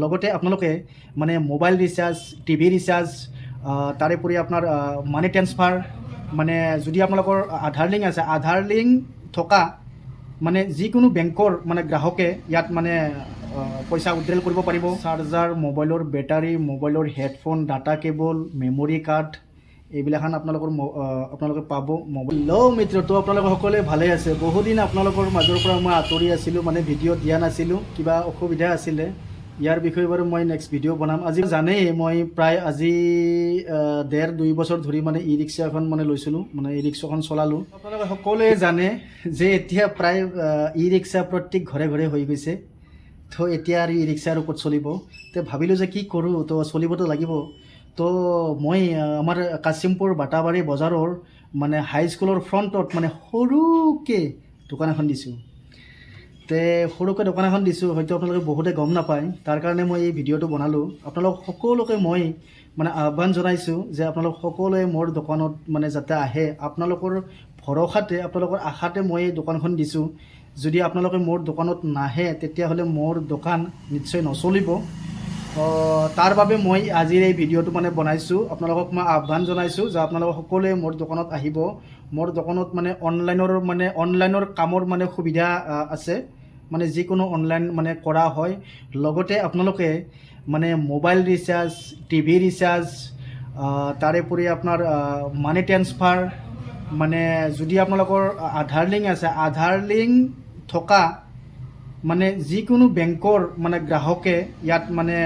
লগতে আপোনালোকে মানে মোবাইল ৰিচাৰ্জ, টিভি ৰিচাৰ্জ, তাৰেপৰি আপোনাৰ মানি ট্ৰেন্সফাৰ, মানে যদি আপোনালোকৰ আধাৰ লিংক আছে, আধাৰ লিংক থকা মানে যিকোনো বেংকৰ মানে গ্ৰাহকে ইয়াত মানে পইচা উইড্ৰেল কৰিব পাৰিব। চাৰ্জাৰ, মোবাইলৰ বেটাৰী, মোবাইলৰ headphone, data cable, memory card, এইবিলাখান আপোনালোকে পাব। মোবাইল ল' মিত্ৰ, তো আপোনালোকে সকলোৱে ভালে আছে? বহুদিন আপোনালোকৰ মাজৰ পৰা মই আঁতৰি আছিলোঁ, মানে ভিডিঅ' দিয়া নাছিলোঁ, কিবা অসুবিধা আছিলে। ইয়াৰ বিষয়ে বাৰু মই নেক্সট ভিডিঅ' বনাম। আজি জানেই, মই প্ৰায় আজি 1.5-2 বছৰ ধৰি মানে ই ৰিক্সা এখন মানে লৈছিলোঁ, মানে ই ৰিক্সাখন চলালোঁ। আপোনালোকে সকলোৱে জানে যে এতিয়া প্ৰায় ই ৰিক্সা প্ৰত্যেক ঘৰে ঘৰে হৈ গৈছে। তো এতিয়া আৰু ই ৰিক্সা আৰু ক'ত চলিব? তো ভাবিলোঁ যে কি কৰোঁ, তো চলিবতো লাগিব। তো মই আমাৰ কাচিমপুৰ বাটাবাৰী বজাৰৰ মানে হাইস্কুলৰ ফ্ৰণ্টত মানে সৰুকৈ দোকান এখন দিছোঁ। তে সৰুকৈ দোকান এখন দিছোঁ, হয়তো আপোনালোকে বহুতে গম নাপায়। তাৰ কাৰণে মই এই ভিডিঅ'টো বনালোঁ। আপোনালোক সকলোকে মই মানে আহ্বান জনাইছোঁ যে আপোনালোক সকলোৱে মোৰ দোকানত মানে যাতে আহে। আপোনালোকৰ ভৰসাতে, আপোনালোকৰ আশাতে মই এই দোকানখন দিছোঁ। যদি আপোনালোকে মোৰ দোকানত নাহে, তেতিয়াহ'লে মোৰ দোকান নিশ্চয় নচলিব। তাৰ বাবে মই আজিৰ এই ভিডিঅ'টো মানে বনাইছোঁ। আপোনালোকক মই আহ্বান জনাইছোঁ যে আপোনালোক সকলোৱে মোৰ দোকানত আহিব। মোৰ দোকানত মানে অনলাইনৰ কামৰ মানে সুবিধা আছে, মানে যিকোনো অনলাইন মানে কৰা হয়। লগতে আপোনালোকে মানে মোবাইল ৰিচাৰ্জ, টিভি ৰিচাৰ্জ, তাৰেপৰি আপোনাৰ মানি ট্ৰেন্সফাৰ, মানে যদি আপোনালোকৰ আধাৰ লিংক আছে, আধাৰ লিংক থকা মানে যিকোনো বেংকৰ মানে গ্ৰাহকে ইয়াত মানে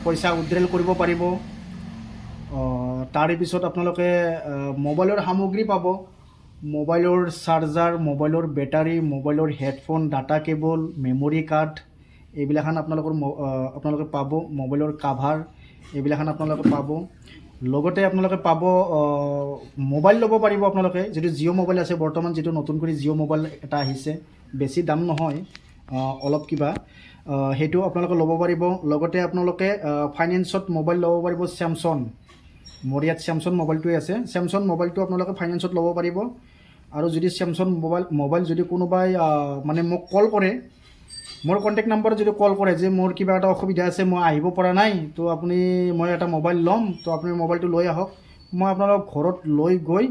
পইচা উইড্ৰেল কৰিব পাৰিব। তাৰে পিছত আপোনালোকে মোবাইলৰ সামগ্ৰী পাব, মোবাইলৰ চাৰ্জাৰ, মোবাইলৰ বেটাৰী, মোবাইলৰ headphone, data cable, memory card, এইবিলাখান আপোনালোকে পাব। মোবাইলৰ কাভাৰ, এইবিলাখান আপোনালোকে পাব। লগতে আপোনালোকে পাব, মোবাইল ল'ব পাৰিব আপোনালোকে, যিটো জিঅ' মোবাইল আছে। বৰ্তমান যিটো নতুন কৰি জিঅ' মোবাইল এটা আহিছে, বেছি দাম নহয়, অলপ কিবা, সেইটো আপোনালোকে ল'ব পাৰিব। লগতে আপোনালোকে ফাইনেন্সত মোবাইল ল'ব পাৰিব। চেমচং, মোৰ ইয়াত চেমচং মোবাইলটোৱে আছে। চেমচং মোবাইলটো আপোনালোকে ফাইনেন্সত ল'ব পাৰিব। আৰু যদি চেমচং মোবাইল যদি কোনোবাই মানে মোক কল কৰে, মোৰ কণ্টেক্ট নাম্বাৰত যদি কল কৰে যে মোৰ কিবা এটা অসুবিধা আছে, মই আহিব পৰা নাই, তো আপুনি, মই এটা মোবাইল ল'ম, তো আপুনি মোবাইলটো লৈ আহক, মই আপোনালোকক ঘৰত লৈ গৈ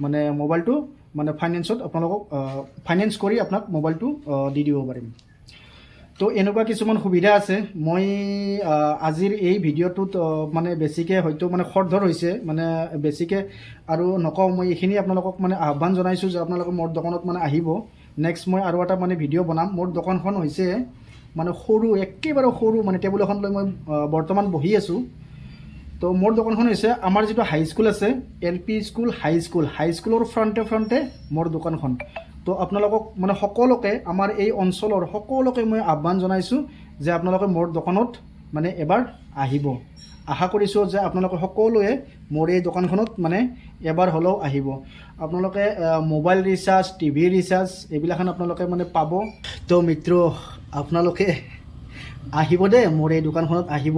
মানে মোবাইলটো মানে ফাইনেন্সত আপোনালোকক ফাইনেন্স কৰি আপোনাক মোবাইলটো দি দিব পাৰিম। তো এনেকুৱা কিছুমান সুবিধা আছে। মই আজিৰ এই ভিডিঅ'টোত মানে বেছিকৈ হয়তো মানে খৰধৰ হৈছে, মানে বেছিকৈ আৰু নকওঁ। মই এইখিনি আপোনালোকক মানে আহ্বান জনাইছোঁ যে আপোনালোকে মোৰ দোকানত মানে আহিব। নেক্সট মই আৰু এটা মানে ভিডিঅ' বনাম। মোৰ দোকানখন হৈছে মানে সৰু, একেবাৰে সৰু, মানে টেবুল এখন লৈ মই বৰ্তমান বহি আছোঁ। তো মোৰ দোকানখন হৈছে আমাৰ যিটো হাইস্কুল আছে, এল পি স্কুল, হাইস্কুল, হাইস্কুলৰ ফ্ৰণ্টে ফ্ৰণ্টে মোৰ দোকানখন। তো আপোনালোকক মানে সকলোকে, আমাৰ এই অঞ্চলৰ সকলোকে মই আহ্বান জনাইছোঁ যে আপোনালোকে মোৰ দোকানত মানে এবাৰ আহিব। আশা কৰিছোঁ যে আপোনালোকে সকলোৱে মোৰ এই দোকানখনত মানে এবাৰ হ'লেও আহিব। আপোনালোকে মোবাইল ৰিচাৰ্জ, টিভি ৰিচাৰ্জ, এইবিলাখন আপোনালোকে মানে পাব। তো মিত্ৰ, আপোনালোকে আহিব দেই, মোৰ এই দোকানখনত আহিব।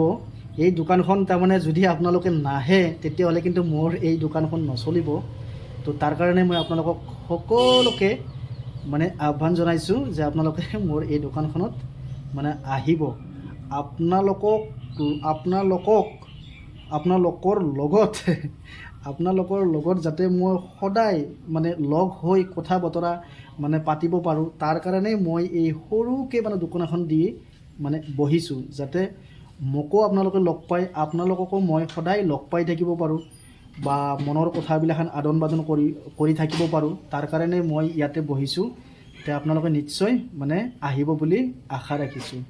এই দোকানখন তাৰমানে যদি আপোনালোকে নাহে, তেতিয়াহ'লে কিন্তু মোৰ এই দোকানখন নচলিব। তো তাৰ কাৰণে মই আপোনালোকক সকলোকে মানে আহ্বান জনাইছোঁ যে আপোনালোকে মোৰ এই দোকানখনত মানে আহিব। আপোনালোকৰ লগত যাতে মই সদায় মানে লগ হৈ কথা বতৰা মানে পাতিব পাৰোঁ, তাৰ কাৰণেই মই এই সৰুকৈ মানে দোকান এখন দি মানে বহিছোঁ, যাতে মোকো আপোনালোকে লগ পায়, আপোনালোককো মই সদায় লগ পাই থাকিব পাৰোঁ বা মনৰ কথাবিলাখন আদান প্ৰদান কৰি কৰি থাকিব পাৰোঁ। তাৰ কাৰণে মই ইয়াতে বহিছোঁ। তে আপোনালোকে নিশ্চয় মানে আহিব বুলি আশা ৰাখিছোঁ।